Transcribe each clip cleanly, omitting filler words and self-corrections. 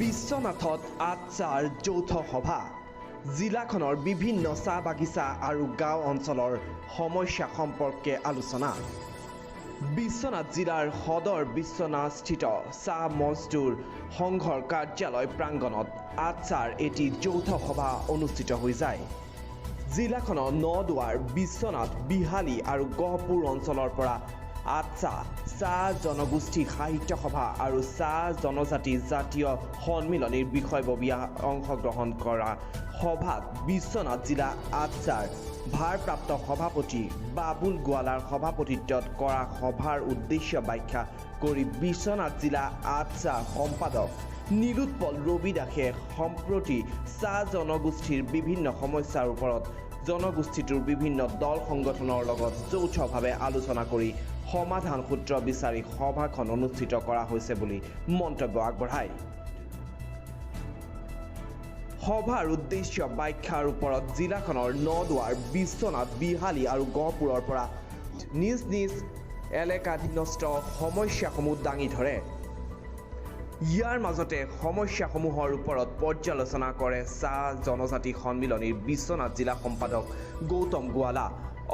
বিশ্বনাথত আটছাৰ যৌথ সভা। জিলাখনৰ বিভিন্ন চাহ বাগিচা আৰু গাঁও অঞ্চলৰ সমস্যা সম্পৰ্কে আলোচনা। বিশ্বনাথ জিলাৰ সদৰ বিশ্বনাথস্থিত চাহ মজদুৰ সংঘৰ কাৰ্যালয় প্ৰাংগণত আটছাৰ এটি যৌথ সভা অনুষ্ঠিত হৈ যায়। জিলাখনৰ নদুৱাৰ, বিশ্বনাথ, বিহালী আৰু গহপুৰ অঞ্চলৰ পৰা আটছা, চাহ জনগোষ্ঠী সাহিত্য সভা আৰু চাহ জনজাতি জাতীয় সন্মিলনীৰ বিষয়ববীয়া অংশগ্ৰহণ কৰা সভাত বিশ্বনাথ জিলা আটছাৰ ভাৰপ্ৰাপ্ত সভাপতি বাবুল গোৱালাৰ সভাপতিত্বত কৰা সভাৰ উদ্দেশ্য ব্যাখ্যা কৰি বিশ্বনাথ জিলা আটছা সম্পাদক নিলোৎপল ৰবি দাসে সম্প্ৰতি চাহ জনগোষ্ঠীৰ বিভিন্ন সমস্যাৰ ওপৰত জনগোষ্ঠীটোৰ বিভিন্ন দল সংগঠনৰ লগত যৌথভাৱে আলোচনা কৰি সমাধান সূত্ৰ বিচাৰি সভাখন অনুষ্ঠিত কৰা হৈছে বুলি মন্তব্য আগবঢ়ায়। সভাৰ উদ্দেশ্য ব্যাখ্যাৰ ওপৰত জিলাখনৰ নদুৱাৰ, বিশ্বনাথ, বিহালী আৰু গহপুৰৰ পৰা নিজ নিজ এলেকাধীনস্থ সমস্যাসমূহ দাঙি ধৰে। ইয়াৰ মাজতে সমস্যাসমূহৰ ওপৰত পৰ্যালোচনা কৰে চাহ জনজাতি সন্মিলনীৰ বিশ্বনাথ জিলা সম্পাদক গৌতম গোৱালা,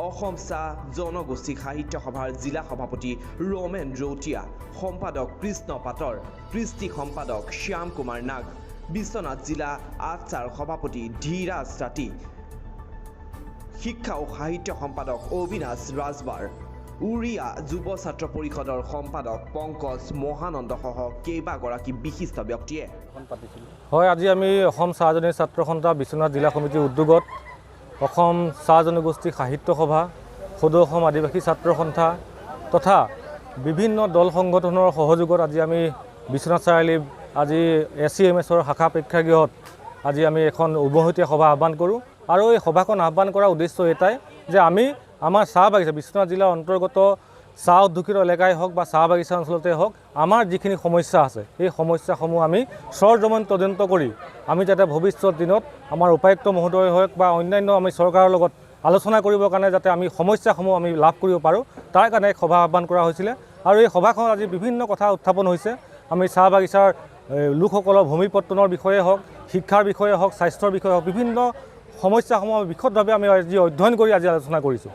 অসম চাহ জনগোষ্ঠী সাহিত্য সভাৰ জিলা সভাপতি ৰমেন ৰৌতীয়া, সম্পাদক কৃষ্ণ পাটৰ, কৃষ্টি সম্পাদক শ্যাম কুমাৰ নাগ, বিশ্বনাথ জিলা আটছাৰ সভাপতি ধীৰাজ তাঁতী, শিক্ষা ও সাহিত্য সম্পাদক অবিনাশ ৰাজবাৰ, উৰিয়া যুৱ ছাত্ৰ পৰিষদৰ সম্পাদক পংকজ মহানন্দসহ কেইবাগৰাকী বিশিষ্ট ব্যক্তিয়ে। হয়, আজি আমি অসম চাহ জনজাতি ছাত্ৰ সন্থা বিশ্বনাথ জিলা সমিতিৰ উদ্যোগত অসম চাহ জনগোষ্ঠী সাহিত্য সভা, সদৌ অসম আদিবাসী ছাত্ৰ সন্থা তথা বিভিন্ন দল সংগঠনৰ সহযোগত আজি আমি বিশ্বনাথ চাৰিআলি আজি এচিএমএছৰ শাখা প্ৰেক্ষাগৃহত আজি আমি এখন উমৈহতীয়া সভা আহ্বান কৰোঁ। আৰু এই সভাখন আহ্বান কৰাৰ উদ্দেশ্য এটাই যে আমি আমাৰ চাহ বাগিচা বিশ্বনাথ জিলাৰ অন্তৰ্গত চাহ অধ্যুষিত এলেকাই হওক বা চাহ বাগিচা অঞ্চলতে হওক, আমাৰ যিখিনি সমস্যা আছে সেই সমস্যাসমূহ আমি সৰজমিন তদন্ত কৰি আমি যাতে ভৱিষ্যত দিনত আমাৰ উপায়ুক্ত মহোদয় হওক বা অন্যান্য আমি চৰকাৰৰ লগত আলোচনা কৰিবৰ কাৰণে যাতে আমি সমস্যাসমূহ আমি লাভ কৰিব পাৰোঁ, তাৰ কাৰণে এক সভা আহ্বান কৰা হৈছিলে। আৰু এই সভাখনত আজি বিভিন্ন কথা উত্থাপন হৈছে। আমি চাহ বাগিচাৰ লোকসকলৰ ভূমি পত্তনৰ বিষয়ে হওক, শিক্ষাৰ বিষয়ে হওক, স্বাস্থ্যৰ বিষয়ে হওক, বিভিন্ন সমস্যাসমূহ আমি বিশদভাৱে আমি আজি অধ্যয়ন কৰি আজি আলোচনা কৰিছোঁ।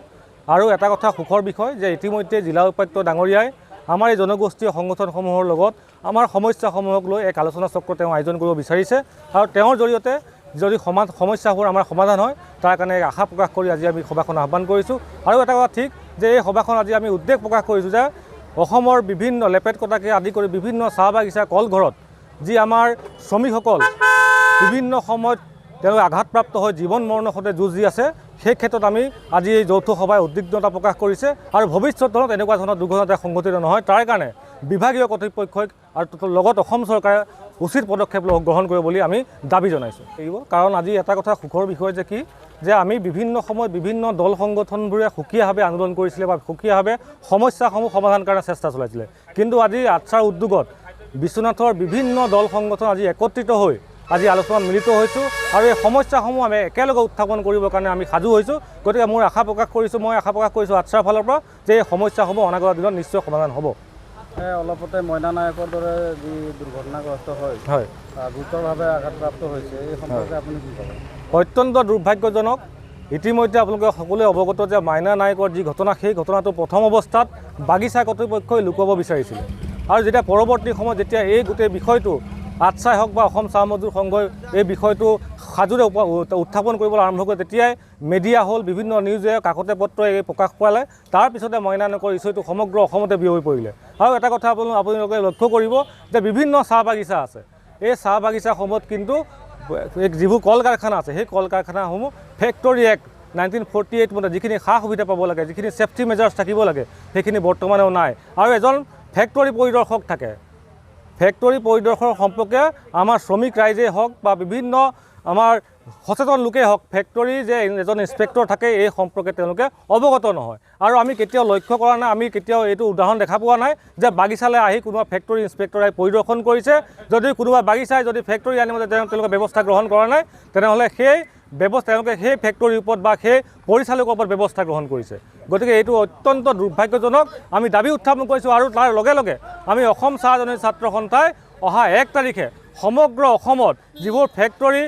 আৰু এটা কথা সুখৰ বিষয় যে ইতিমধ্যে জিলা উপায়ুক্ত ডাঙৰীয়াই আমাৰ এই জনগোষ্ঠীয় সংগঠনসমূহৰ লগত আমাৰ সমস্যাসমূহক লৈ এক আলোচনা চক্ৰ তেওঁ আয়োজন কৰিব বিচাৰিছে আৰু তেওঁৰ জৰিয়তে যদি সমস্যাবোৰ আমাৰ সমাধান হয় তাৰ কাৰণে এক আশা প্ৰকাশ কৰি আজি আমি সভাখন আহ্বান কৰিছোঁ। আৰু এটা কথা ঠিক যে এই সভাখন আজি আমি উদ্বেগ প্ৰকাশ কৰিছোঁ যে অসমৰ বিভিন্ন লেপেট কটাকে আদি কৰি বিভিন্ন চাহ বাগিচা কলঘৰত যি আমাৰ শ্ৰমিকসকল বিভিন্ন সময়ত তেওঁলোক আঘাতপ্ৰাপ্ত হৈ জীৱন মৰণৰ সৈতে যুঁজ দি আছে, সেই ক্ষেত্ৰত আমি আজি এই যৌথ সভাই উদ্বিগ্নতা প্ৰকাশ কৰিছে আৰু ভৱিষ্যত দিনত এনেকুৱা ধৰণৰ দুৰ্ঘটনা সংঘটিত নহয় তাৰ কাৰণে বিভাগীয় কৰ্তৃপক্ষই আৰু লগত অসম চৰকাৰে উচিত পদক্ষেপ গ্ৰহণ কৰিব বুলি আমি দাবী জনাইছোঁ। কাৰণ আজি এটা কথা সুখৰ বিষয় যে কি যে আমি বিভিন্ন সময়ত বিভিন্ন দল সংগঠনবোৰে সুকীয়াভাৱে আন্দোলন কৰিছিলে বা সুকীয়াভাৱে সমস্যাসমূহ সমাধান কৰাৰ চেষ্টা চলাইছিলে, কিন্তু আজি আটছাৰ উদ্যোগত বিশ্বনাথৰ বিভিন্ন দল সংগঠন আজি একত্ৰিত হৈ আজি আলোচনাত মিলিত হৈছোঁ আৰু এই সমস্যাসমূহ আমি একেলগে উত্থাপন কৰিবৰ কাৰণে আমি সাজু হৈছোঁ। গতিকে মোৰ আশা প্ৰকাশ কৰিছোঁ, মই আশা প্ৰকাশ কৰিছোঁ আটছাৰ ফালৰ পৰা যে এই সমস্যাসমূহ অনাগত দিনত নিশ্চয় সমাধান হ'ব। অলপতে মইনা নায়কৰ দৰে যি দুৰ্ঘটনাগ্ৰস্ত হয়, গুৰুতৰভাৱে আঘাতপ্ৰাপ্ত হৈছে, এই সম্পৰ্কে আপুনি কি ক'ব? অত্যন্ত দুৰ্ভাগ্যজনক। ইতিমধ্যে আপোনালোকে সকলোৱে অৱগত যে মাইনা নায়কৰ যি ঘটনা, সেই ঘটনাটো প্ৰথম অৱস্থাত বাগিচা কৰ্তৃপক্ষই লুকুৱাব বিচাৰিছিলে আৰু যেতিয়া পৰৱৰ্তী সময়ত যেতিয়া এই গোটেই বিষয়টো আটছাই হওক বা অসম চাহ মজদুৰ সংঘই এই বিষয়টো সাজোৰে উত্থাপন কৰিবলৈ আৰম্ভ কৰে, তেতিয়াই মিডিয়া হ'ল, বিভিন্ন নিউজে কাকতে পত্ৰই এই প্ৰকাশ পালে। তাৰপিছতে মইনা নায়কৰ ইছ্যুটো সমগ্ৰ অসমতে বিয়পি পৰিলে। আৰু এটা কথা আপোনালোকে লক্ষ্য কৰিব যে বিভিন্ন চাহ বাগিচা আছে, এই চাহ বাগিচাসমূহত কিন্তু যিবোৰ কল কাৰখানা আছে সেই কল কাৰখানাসমূহ ফেক্টৰী এক্ট 1948 মতে যিখিনি সা সুবিধা পাব লাগে, যিখিনি ছেফটি মেজাৰ্ছ থাকিব লাগে, সেইখিনি বৰ্তমানেও নাই। আৰু এজন ফেক্টৰী পৰিদৰ্শক থাকে, ফেক্টৰী পৰিদৰ্শকৰ সম্পৰ্কে আমাৰ শ্ৰমিক ৰাইজেই হওক বা বিভিন্ন আমাৰ সচেতন লোকেই হওক, ফেক্টৰী যে এজন ইনস্পেক্টৰ থাকে এই সম্পৰ্কে তেওঁলোকে অৱগত নহয়। আৰু আমি কেতিয়াও লক্ষ্য কৰা নাই, আমি কেতিয়াও এইটো উদাহৰণ দেখা পোৱা নাই যে বাগিচালৈ আহি কোনোবা ফেক্টৰী ইনস্পেক্টৰে পৰিদৰ্শন কৰিছে। যদি কোনোবা বাগিচাই যদি ফেক্টৰী আনিব তেওঁলোকে ব্যৱস্থা গ্ৰহণ কৰা নাই, তেনেহ'লে সেই ব্যৱস্থা তেওঁলোকে সেই ফেক্টৰীৰ ওপৰত বা সেই পৰিচালকৰ ওপৰত ব্যৱস্থা গ্ৰহণ কৰিছে। গতিকে এইটো অত্যন্ত দুৰ্ভাগ্যজনক। আমি দাবী উত্থাপন কৰিছোঁ আৰু তাৰ লগে লগে আমি অসম চাহ জনজাতি ছাত্ৰ সন্থাই অহা 1 তাৰিখে সমগ্ৰ অসমত যিবোৰ ফেক্টৰী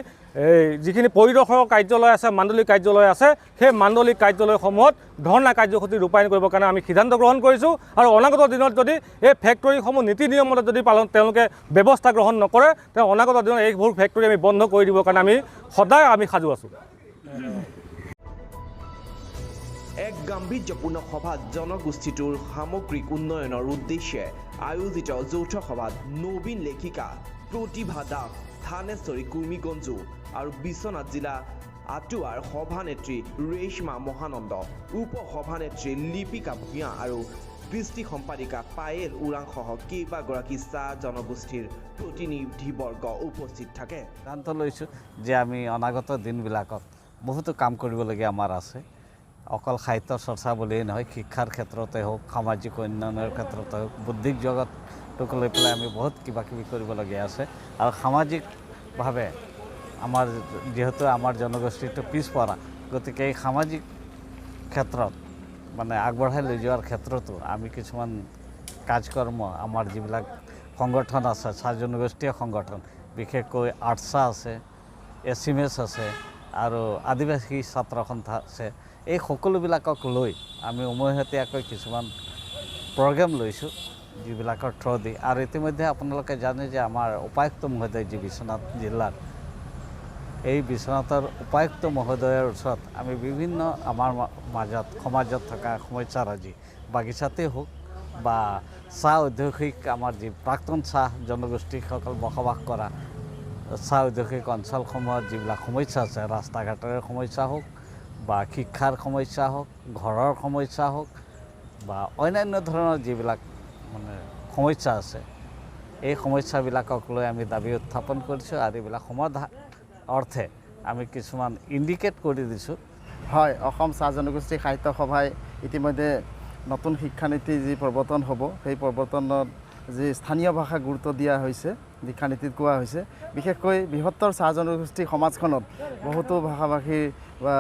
এই যিখিনি পৰিদৰ্শকৰ কাৰ্যালয় আছে, মাণ্ডলিক কাৰ্যালয় আছে, সেই মাণ্ডলিক কাৰ্যালয়সমূহত ধৰ্ণা কাৰ্যসূচী ৰূপায়ণ কৰিবৰ কাৰণে আমি সিদ্ধান্ত গ্ৰহণ কৰিছোঁ। আৰু অনাগত দিনত যদি এই ফেক্টৰীসমূহ নীতি নিয়মমতে যদি পালন তেওঁলোকে ব্যৱস্থা গ্ৰহণ নকৰে, তেওঁ অনাগত দিনত এইবোৰ ফেক্টৰী আমি বন্ধ কৰি দিবৰ কাৰণে আমি সদায় আমি সাজু আছোঁ। এক গাম্ভীৰ্যপূৰ্ণ সভাত জনগোষ্ঠীটোৰ সামগ্ৰিক উন্নয়নৰ উদ্দেশ্যে আয়োজিত যৌথ সভাত নবীন লেখিকা প্ৰতিভা দাস, থানেশ্বৰী কুৰ্মীগঞ্জু আৰু বিশ্বনাথ জিলা আটুৱাৰ সভানেত্ৰী ৰেশমা মহানন্দ, উপ সভানেত্ৰী লিপিকা ভূঞা আৰু কৃষ্টি সম্পাদিকা পায়েল ওৰাংসহ কেইবাগৰাকী চাহ জনগোষ্ঠীৰ প্ৰতিনিধিবৰ্গ উপস্থিত থাকে। সিদ্ধান্ত লৈছোঁ যে আমি অনাগত দিনবিলাকত বহুতো কাম কৰিবলগীয়া আমাৰ আছে। অকল সাহিত্য চৰ্চা বুলিয়েই নহয়, শিক্ষাৰ ক্ষেত্ৰতে হওক, সামাজিক উন্নয়নৰ ক্ষেত্ৰতে হওক, বৌদ্ধিক জগতটোক লৈ পেলাই আমি বহুত কিবা কিবি কৰিবলগীয়া আছে। আৰু সামাজিকভাৱে আমাৰ যিহেতু আমাৰ জনগোষ্ঠীটো পিছপৰা, গতিকে এই সামাজিক ক্ষেত্ৰত মানে আগবঢ়াই লৈ যোৱাৰ ক্ষেত্ৰতো আমি কিছুমান কাজকৰ্ম আমাৰ যিবিলাক সংগঠন আছে, চাহ জনগোষ্ঠীয় সংগঠন, বিশেষকৈ আৰ্টছা আছে, এছিমেছ আছে আৰু আদিবাসী ছাত্ৰ সন্থা আছে, এই সকলোবিলাকক লৈ আমি উমৈহতীয়াকৈ কিছুমান প্ৰগ্ৰেম লৈছোঁ যিবিলাকৰ থ্ৰ দি। আৰু ইতিমধ্যে আপোনালোকে জানে যে আমাৰ উপায়ুক্ত মহোদয় যি বিশ্বনাথ জিলাৰ, এই বিশ্বনাথৰ উপায়ুক্ত মহোদয়ৰ ওচৰত আমি বিভিন্ন আমাৰ মাজত সমাজত থকা সমস্যাৰাজি, বাগিচাতেই হওক বা চাহ ঔদ্যোগিক আমাৰ যি প্ৰাক্তন চাহ জনগোষ্ঠীসকল বসবাস কৰা চাহ ঔদ্যোগিক অঞ্চলসমূহত যিবিলাক সমস্যা আছে, ৰাস্তা ঘাটৰ সমস্যা হওক বা শিক্ষাৰ সমস্যা হওক, ঘৰৰ সমস্যা হওক বা অন্যান্য ধৰণৰ যিবিলাক মানে সমস্যা আছে, এই সমস্যাবিলাকক লৈ আমি দাবী উত্থাপন কৰিছোঁ। আৰু এইবিলাক সমাধান অৰ্থে আমি কিছুমান ইণ্ডিকেট কৰি দিছোঁ। হয়, অসম চাহ জনগোষ্ঠী সাহিত্য সভাই ইতিমধ্যে নতুন শিক্ষানীতি যি প্ৰৱৰ্তন হ'ব, সেই প্ৰৱৰ্তনত যি স্থানীয় ভাষা গুৰুত্ব দিয়া হৈছে, শিক্ষানীতিত কোৱা হৈছে, বিশেষকৈ বৃহত্তৰ চাহ জনগোষ্ঠী সমাজখনত বহুতো ভাষা ভাষীৰ বা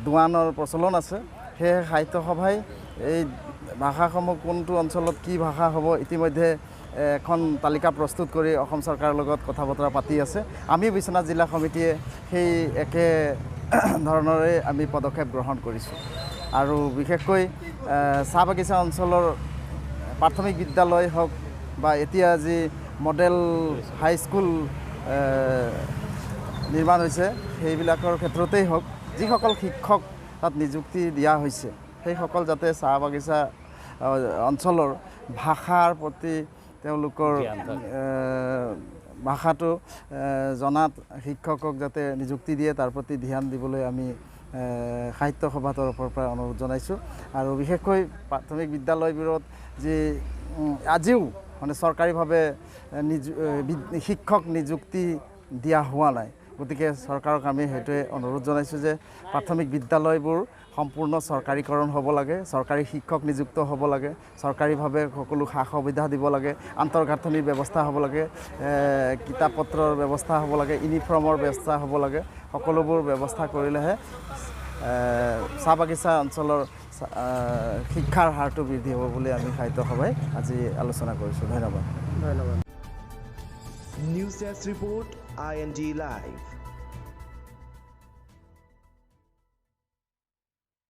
দোৱানৰ প্ৰচলন আছে। সেয়েহে সাহিত্য সভাই এই ভাষাসমূহ কোনটো অঞ্চলত কি ভাষা হ'ব ইতিমধ্যে এখন তালিকা প্ৰস্তুত কৰি অসম চৰকাৰৰ লগত কথা বতৰা পাতি আছে। আমি বিশ্বনাথ জিলা সমিতিয়ে সেই একে ধৰণৰে আমি পদক্ষেপ গ্ৰহণ কৰিছোঁ। আৰু বিশেষকৈ চাহ বাগিচা অঞ্চলৰ প্ৰাথমিক বিদ্যালয় হওক বা এতিয়া যি মডেল হাইস্কুল নিৰ্মাণ হৈছে সেইবিলাকৰ ক্ষেত্ৰতেই হওক, যিসকল শিক্ষক তাত নিযুক্তি দিয়া হৈছে সেইসকল যাতে চাহ বাগিচা অঞ্চলৰ ভাষাৰ প্ৰতি তেওঁলোকৰ ভাষাটো জনাত শিক্ষকক যাতে নিযুক্তি দিয়ে তাৰ প্ৰতি ধ্যান দিবলৈ আমি সাহিত্য সভা তৰফৰ পৰা অনুৰোধ জনাইছোঁ। আৰু বিশেষকৈ প্ৰাথমিক বিদ্যালয়বোৰত যি আজিও মানে চৰকাৰীভাৱে শিক্ষক নিযুক্তি দিয়া হোৱা নাই, গতিকে চৰকাৰক আমি সেইটোৱে অনুৰোধ জনাইছোঁ যে প্ৰাথমিক বিদ্যালয়বোৰ সম্পূৰ্ণ চৰকাৰীকৰণ হ'ব লাগে, চৰকাৰী শিক্ষক নিযুক্ত হ'ব লাগে, চৰকাৰীভাৱে সকলো সা সুবিধা দিব লাগে, আন্তঃগাঁথনিৰ ব্যৱস্থা হ'ব লাগে, কিতাপ পত্ৰৰ ব্যৱস্থা হ'ব লাগে, ইউনিফৰ্মৰ ব্যৱস্থা হ'ব লাগে। সকলোবোৰ ব্যৱস্থা কৰিলেহে চাহ বাগিচা অঞ্চলৰ শিক্ষাৰ হাৰটো বৃদ্ধি হ'ব বুলি আমি সাহিত্য সভাই আজি আলোচনা কৰিছোঁ। ধন্যবাদ। ধন্যবাদ। News desk report, IND live.